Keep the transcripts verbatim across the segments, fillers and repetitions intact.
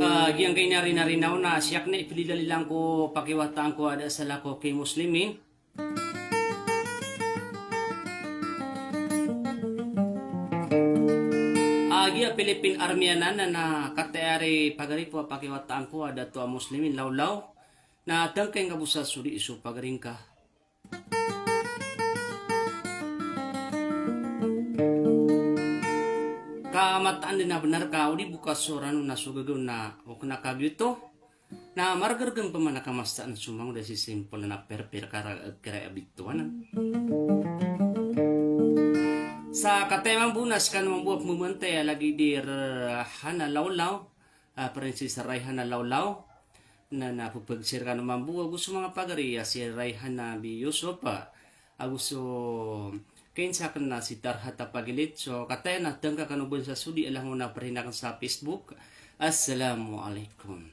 Ah, giyangkai a rinarin aw na siyakni, pililalilang ko pakiwataan ko a da salakaw ki Muslimin. Ah, giya Philippine Army anan na kataya ari pagari ko a pakiwataan ko a dato a Muslimin lawlaw. Na tangkay nga bo sa sodi so pagari ngka. Ka mataan den a benar ka o di bo ka sorano na so gagaw na o kena ka giyoto. Na margargan pman a kamastaan so mangoda si simple na perper kara, kara a bitowanan. Sa kataya mambo na sekano mambo a pemamantay a lagid i Rayhana Lawlaw, a, Princess Rayhana Lawlaw. Na, na pepagsir kano mambo ago so manga pagari a si Rayhana Bi Yusuf, a, ago so kinsa ken a si Tarhat a Pagilit. So kataya na tangka kano bo sa sodi a langon a perinakan sa Facebook. Assalamu alaikum.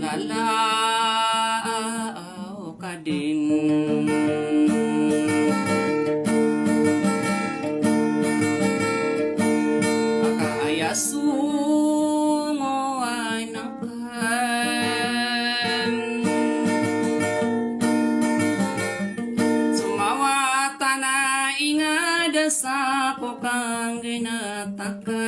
Lala, aw ka den. Pakaaya so ngowanan ka. So mawatan a inged sa ko kangginetang ka.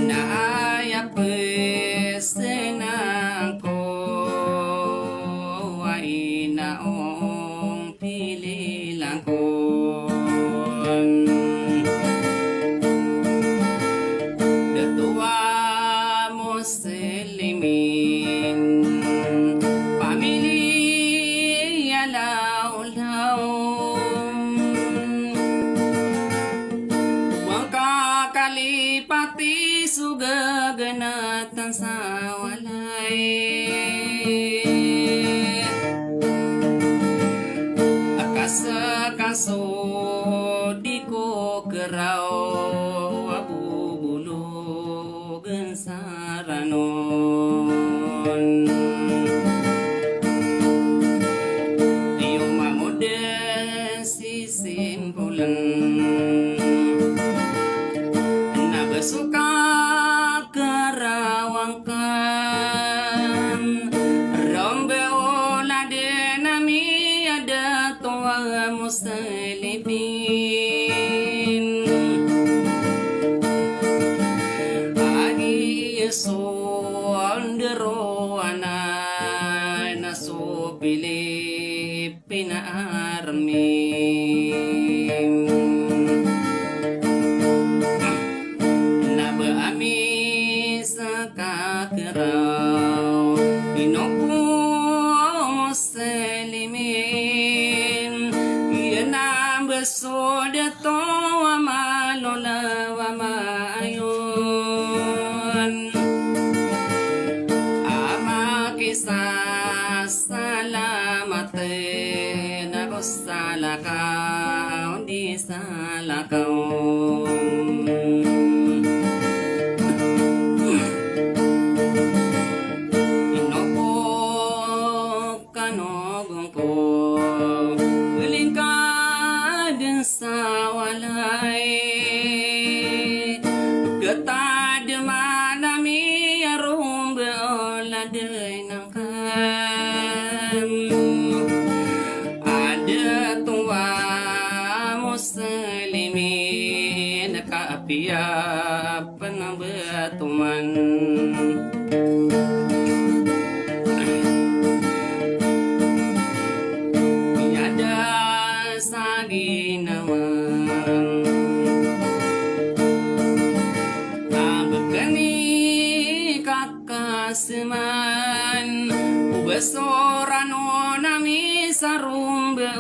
Na aya pesenan ko a ina ong pililangkon. Dato a Muslimin, pamilya lawlaw. Oway ka kalipati so gegenatan sa walay. Aka seka so di ko keraw a bobologen sa rano. Pn a btoman. Miyada sa ginawa a bkn i kakasman, o ba so rano na misaromba